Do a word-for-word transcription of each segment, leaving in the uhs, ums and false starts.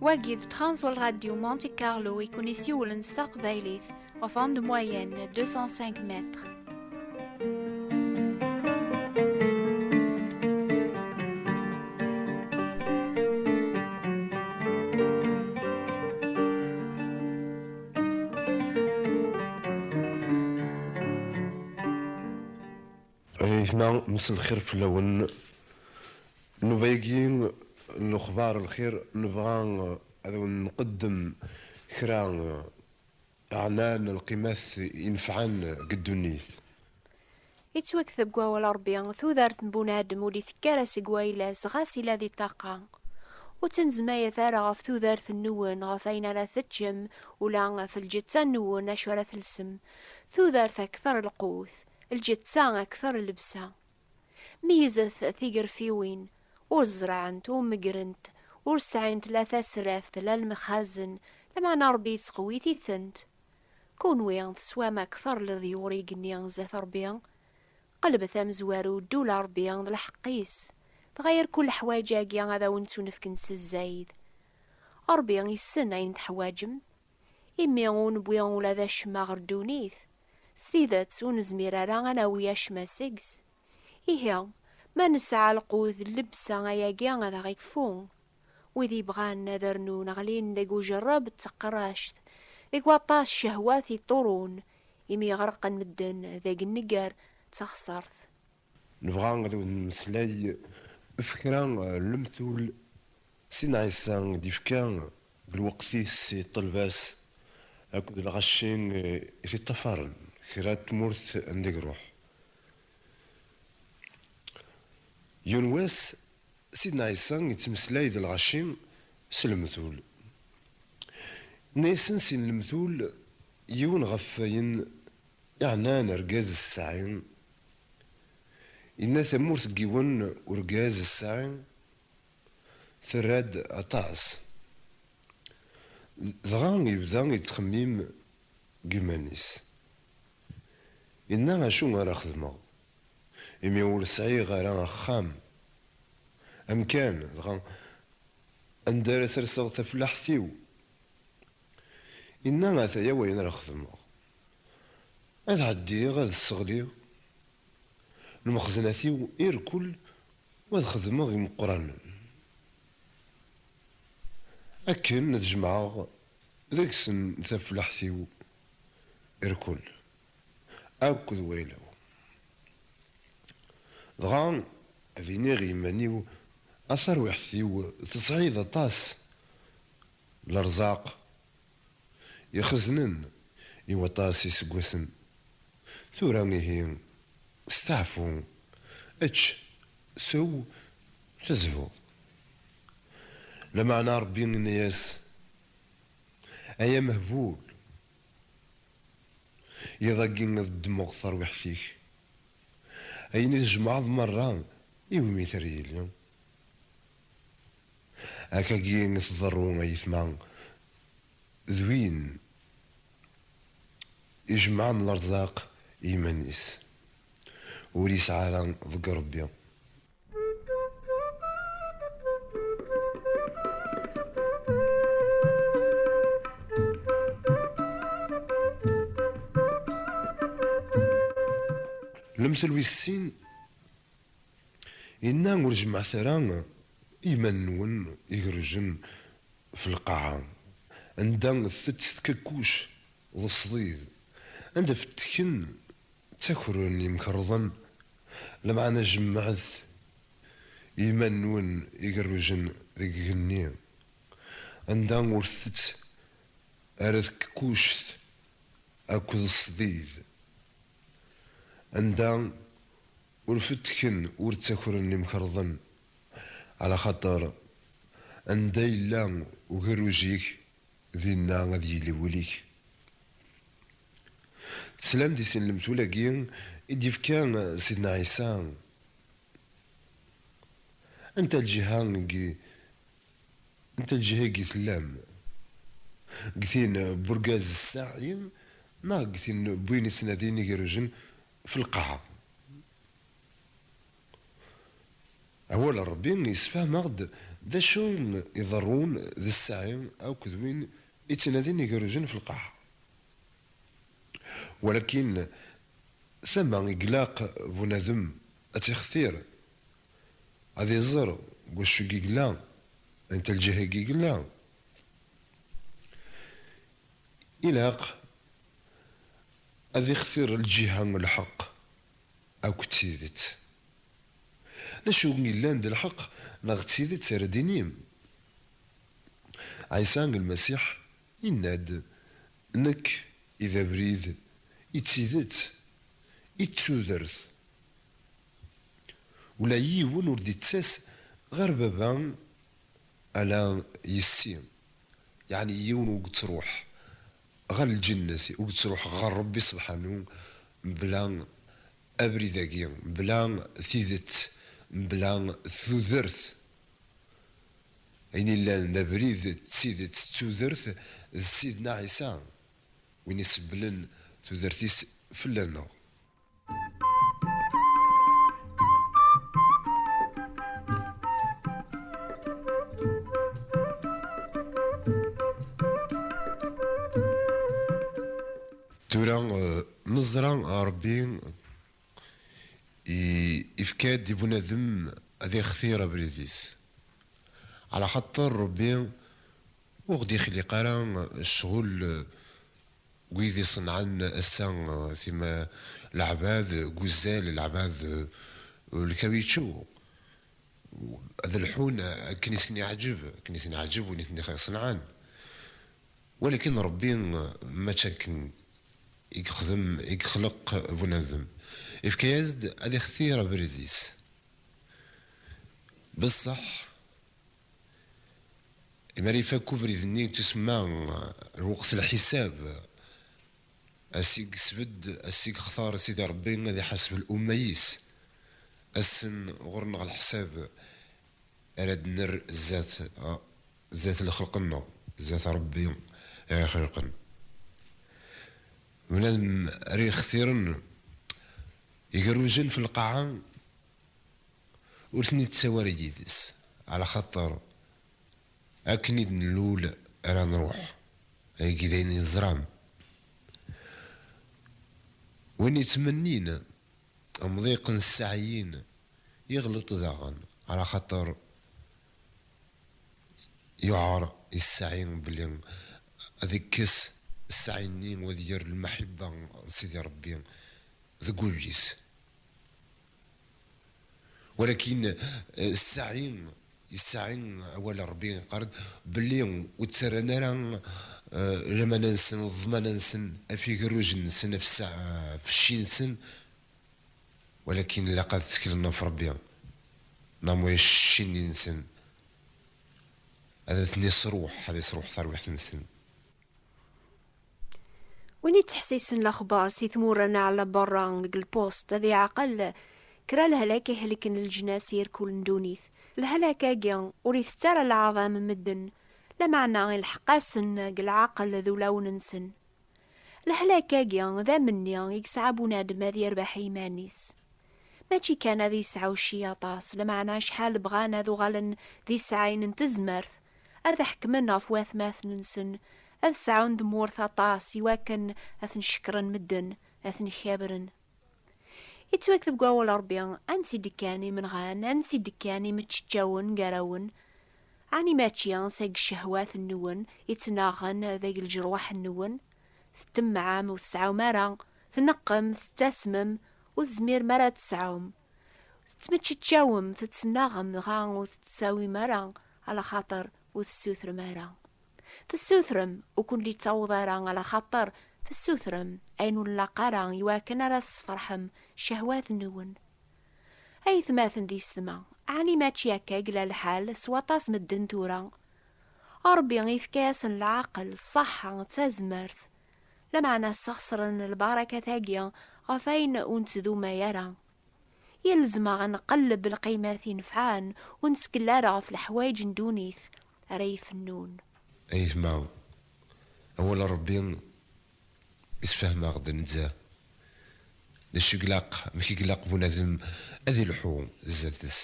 Wagi d Transworld Radio Monte Carlo i kun-isiwlen s taqbaylit, ɣef onde moyenne deux cent cinq mètres. Aytma, mselxir fell-awen. Nnuba-agi n lexbar lxir, nebɣa ad wen-nqeddem kra ɛnan lqimat inefɛen deg ddunit. Yettwakteb deg wawal Ṛebbi, tudert n bunadem ur d-itekki ara seg wayla-s, ɣas ila di ṭṭaqa. Ur ttnezmayet ara ɣef tudert-nwen, ɣef ayen ara teččem, ula ɣef lǧetta-nwen, acu ara telsem. Tudert akter lqut, lǧetta akter llebsa. Meyyzet tigerfiwin, ur zerɛent, ur meggrent, ur sɛint la tasraft, la lemxazen, lameɛna Ṛebbi yettqewwit-itent. Kunwi teswam akter leḍyur i igenni zdat Ṛebbi. Qelbet amezwaru, ddula Ṛebbi d lḥeqq-is, dɣa irkul leḥwayeǧ-agi ad awen-ttunefken s zzayed. Ṛebbi yessen ayen teḥwaǧem, imi ur newwi ula d acemma ɣer ddunit. S tidet, ur nezmir ara ad nawi acemma seg-s. Ihi, ma nesɛa lqut d llebsa ayagi ad aɣ-ikfu. Wid yebɣan ad rnun ɣlin deg ujerreb d teqract, deg waṭas ccehwat yeṭṭurun, imi ɣerqen medden deg nnger d taxṣart. Nebɣa ad wen-nmeslay ɣef kra n lemtul Sidna Ɛisa i d-yefka deg lweqt-is i ṭṭelba-s akked lɣaci i t-iṭṭafaren kra n tmurt anda i iruḥ. Yiwen wass, Sidna Ɛisa yettmeslay d lɣaci s lemtul. Yenna-yasen sin lemtul, yiwen ɣef wayen iɛnan argaz ssaɛi. Yenna tamurt n yiwen urgaz ssaɛi terra-d aṭas. Dɣa yebda yettxemmim deg iman-is. Yenna: "Acu ara xedmeɣ, imi ur sɛiɣ ara axxam, amkan, dɣa anda ara serseɣ tafellaḥt-iw?" Yenna: "Ataya wayen ara xedmeɣ. Ad ɛeddiɣ, ad sseɣliɣ lmexzenat-iw irkul, u ad xedmeɣ imeqqranen, akken ad jemɛeɣ deg-sen tafellaḥt-iw irkul akked wayla-w. Dɣa ad iniɣ i yiman-iw: a tarwiḥt-iw, tesɛiḍ aṭas n lerẓaq ixeznen i waṭas iseggasen. Tura ihi, steɛfu, ečč, sew, tezhu." Lameɛna Ṛebbi yenna-yas: "Ay amehbul, iḍ-agi ad ddmeɣ tarwiḥt-ik, ayen i tjemɛeḍ merra, iwimi-t ar yili?" Akkagi i tḍerru ayetma d win ijemɛen lerẓaq i yiman-is, ur yesɛi ara deg Ṛebbi. Lemtel wis sin, inna: "Ur jemmɛet ara iman-nwen igerrjen f lqaɛa, anda tett tkakkuc d ṣdid, anda fettken ttakren imkerḍen, lameɛna jemmɛet iman-nwen igerrujen deg igenni, anda ur tett ara tkekkuct akked ṣdid, anda ur fettken, ur ttakren imkerḍen, ɛla xaṭer anda yella ugerruj-ik, dinna ad yili wul-ik." Teslam di sin lemtul-agi i d-yefka Sidna Ɛisa. Anta lǧiha i, anta lǧiha i tellam? Deg tin n urgaz ssaɛi, neɣ deg tin n win ittnadin igerrujen f lqaɛa? Awal n Ṛebbi yessefhem-aɣ-d d acu iḍerrun d ssaɛi akked win ittnadin igerrujen f lqaɛa. Walakin tama i ilaq bunadem ad tt-ixtir, ad iẓer deg wacu i yella, anta lǧiha i yella. Ilaq ad ixtir lǧiha n lḥeqq akked tidet. D acu i yellan d lḥeqq neɣ d tidet ara d-inim? Ɛisa Lmasiḥ yenna-d: "Nekk i d abrid, i d tidet, i d tudert. Ula yiwen ur d-ittas ɣer Baba ala yessi." Yeɛni yiwen ur yettruḥ ɣer lǧennet, ur yettruḥ ɣer Ṛebbi Sebḥanu mebla abrid-agi, mebla tidet, mebla tudert. Ayen illan d abrid, d tidet, d tudert, d Sidna Ɛisa, win isebblen tudert-is fell-aneɣ. Tura, eh, neẓra Ṛebbi i-, ifka-d i bunadem ad ixtir abrid-is. Ɛla xaṭer Ṛebbi ur ɣ-d-ixliq ara ccɣel, eh, wid iṣenɛen ass-a, eh, tima, leɛbad, deg uzzal, leɛbad, eh, lkawičču. Ad lḥun akken i sen-iɛǧeb, akken i sen-iɛǧeb win i ten-ixenɛen. Walakin Ṛebbi, eh, mačči akken i yexdem, i yexleq bunadem. Ifka-yas-d ad ixtir abrid-is. Beṣṣeḥ, imi ara ifak ubrid-nni yettusemma lweqt n lḥisab, ass i yesbedd, ass i yextar Sidi Ṛebbi ad iḥaseb lumma-is, ass-n ɣur-neɣ leḥsab ara d-nerr zdat, zdat lxelq-nneɣ, zdat Ṛebbi i ɣ-ixelqen. Bnadem ara yextiren igerrujen f lqaɛa, ur ten-ittawi ara yid-s, ɛla xaṭer akken i d-nlul ara nruḥ, ayagi d ayen yeẓram. Win yettmennin amḍiq n ssaɛyin, yeɣleṭ daɣen, ɛla xaṭer yuɛer i ssaɛi belli ad ikkes ssaɛi-nni u ad yerr lmaḥibba n Sidi Ṛebbi deg wul-is. Walakin, eh, ssaɛi, ssaɛi awal n Ṛebbi yeqqar-d belli ur ttarran ara, eh, lamana-nsen, ḍḍmana-nsen, ɣef igerrujen-nsen, ɣef ssaɛ-, ɣef cci-nsen, walakin ilaq ad tteklen ɣef Ṛebbi, neɣ ma ulac cci-nni-nsen ad ten-isruḥ, ad isruḥ tarwiḥt-nsen. Win yettḥessisen lexbar si tmura n ɛla berra deg lpust ad iɛqel kra lehlak ihelken leǧnas irkul n ddunit. Lehlak-agi ur itett ara leɛḍam n medden, lameɛna ilḥeq-asen deg leɛqel d ulawen-nsen. Lehlak-agi d amenni i yesɛa bunadem ad yerbeḥ i yiman-is. Mačči kan ad yesɛu cci aṭas, lameɛna acḥal bɣan ad uɣalen d isɛayen n tezmert, ad ḥekmen ɣef watmaten-nsen, ad sɛun tmurt aṭas iwakken ad ten-cekkren medden, ad ten-kabren. Yettwakteb deg wawal Ṛebbi, ansi d-kkan imenɣan, ansi d-kkan imeččeččawen gar-awen? Ɛni mačči seg ccehwat-nwen i ttnaɣen deg lǧerwaḥ-nwen? Tettemmɛem ur tesɛum ara, tneqqem, tettasmem, ur tezmirem ara ad tesɛum. Tettmeččeččawem, tettnaɣem, dɣa ur tettawim ara, ala xaṭer ur tessutrem ara. Tessutrem, ur ken-d-ittaweḍ ara, ala xaṭer tessutrem ayen ur nlaq ara iwakken ara tesferḥem ccehwat-nwen. Aytmaten d yessetma, ɛni mačči akka i yella lḥal s waṭas medden tura? Ṛebbi ifka-yasen leɛqel, ṣṣaḥa, d tazmert, lameɛna sxeṣren lbarakat-agi ɣef ayen ur nettdumay ara. Yelzem-aɣ ad nqelleb lqimat inefɛen, ur nettkel ara ɣef leḥwayeǧ n ddunit ara ifennun. Aytma, awal n Ṛebbi isfehmeɣ-d nezzeh d acu i ilaq, amek i ilaq bunadem ad ilḥu zdat-s.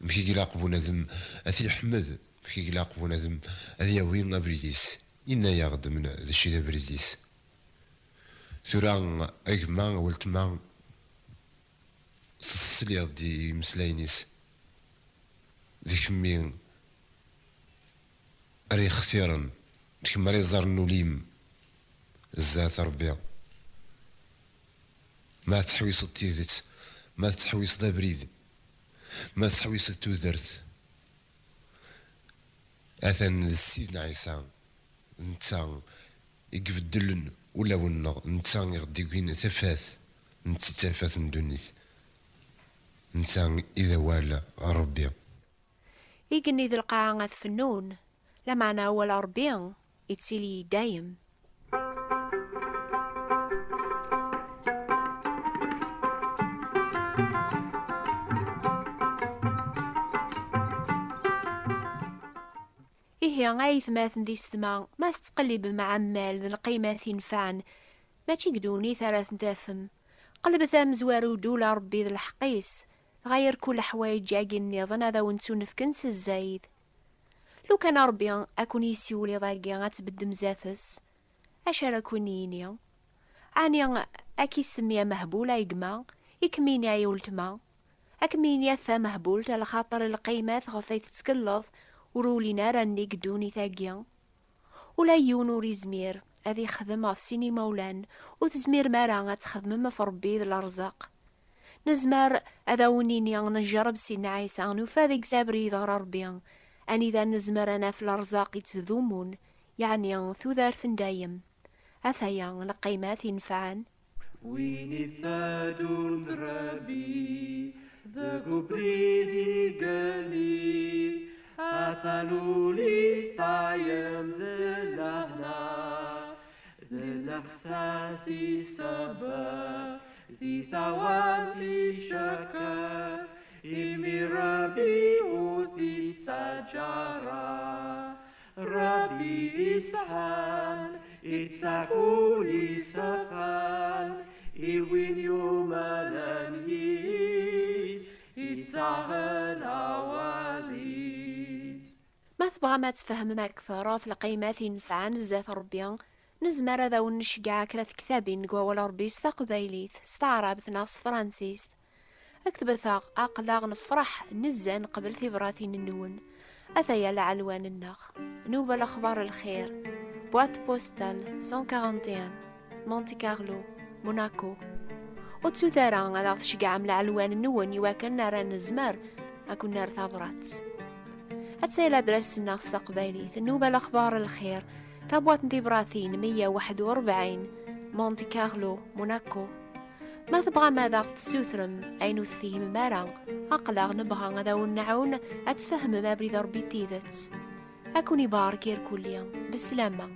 Amek i ilaq bunadem ad t-yeḥmed? Amek i ilaq bunadem ad yawi abrid-is? Yenna-yaɣ-d d acu i d abrid-is. Tura, a gma, a weltma, tesliḍ-d i imeslayen-is. D kemmi ara yextiren, d kemm ara iẓerren ul-im zdat Rebbi. Ma tettḥewwiseḍ tidet, ma tettḥewwiseḍ abrid, ma tettḥewwiseḍ tudert, atan d Sidna Ɛisa, netta i ibeddlen ulawen-nneɣ, netta i ɣ-d-iwwin tafat, netta d tafat n ddunit, netta i d awal n Rebbi. Igenni d lqaɛa ad fennun, lameɛna awal n Rebbi ittili i dayem. Ihi, ay aytmaten d isetma, ma tettqellibem aɛemmal d lqimat inefɛen, mačči deg ddunit ara ten-tafem. Qelbet amezwaru d ula Rebbi d lḥeqq-is, dɣa irku leḥwayeǧ-agi nniḍen ad awen-ttunefken s zzayed. Lukan Rebbi a ken-yessiwel iḍ-agi ad tbeddem zdat-s, acu ara ken-yini? Ɛni a k-isemmi amehbul a gma, i kem-yini ay weltma? A kem-yini a ta mehbult, a lxaṭer lqimat ɣef ay tettkelleḍ ur ulin ara nnig ddunit-agi? Ula yiwen ur izmir ad ixdem ɣef sin imawlan, ur tezmirem ara ad txedmem ɣef Rebbi d lerẓaq. Nezmer ad awen-nini neǧreb Sidna Ɛisa, nufa deg-s abrid ɣer Rebbi, anida nezmer ad naf lerẓaq ittdumun, yeɛni tudert n dayem. Ataya lqimat inefɛen. Win ittadun d Rebbi deg ubrid igelli, atan ul-is ṭayem d lehna, d lehsas isebbeɣ di tawant icekkeṛ, imi Rebbi ur t-ittaǧǧa ara. Rebbi isetḥan, ittaf ul isefhan i win yumanen yis, ittaɣen awal-is. Ma tebɣam ad tfehmem akteṛ ɣef lqimat inefɛen zdat Rebbi, nezmer ad awen-nceggeɛ kra tektabin deg wawal Rebbi s taqbaylit, s taɛrabt neɣ s tefransist. Ktbet-aɣ, aql-aɣ nefṛeḥ nezzan qbel tibratin-nwen. Ataya lɛelwan-nneɣ. Nubal Axbar Lxir, boîte postale cent quarante et un, Monte Carlo, Monaco. Ur ttut ara ad aɣ-tceggɛem lɛelwan-nwen iwakken ara nezmer ad ken-nerr tabrat. Attaya ladras-nneɣ s taqbaylit, Nubal Axbar Lxir, tabwat n tibratin meyya u waḥed u rebɛin, Monte Carlo, Monaco. Ma tebɣam ad aɣ-tessutrem ayen ur tefhimem ara, aql-aɣ nebɣa ad awen-nɛawen ad tfehmem abrid Rebbi n tidet. Ad ken-ibarek irkulli. Beslama.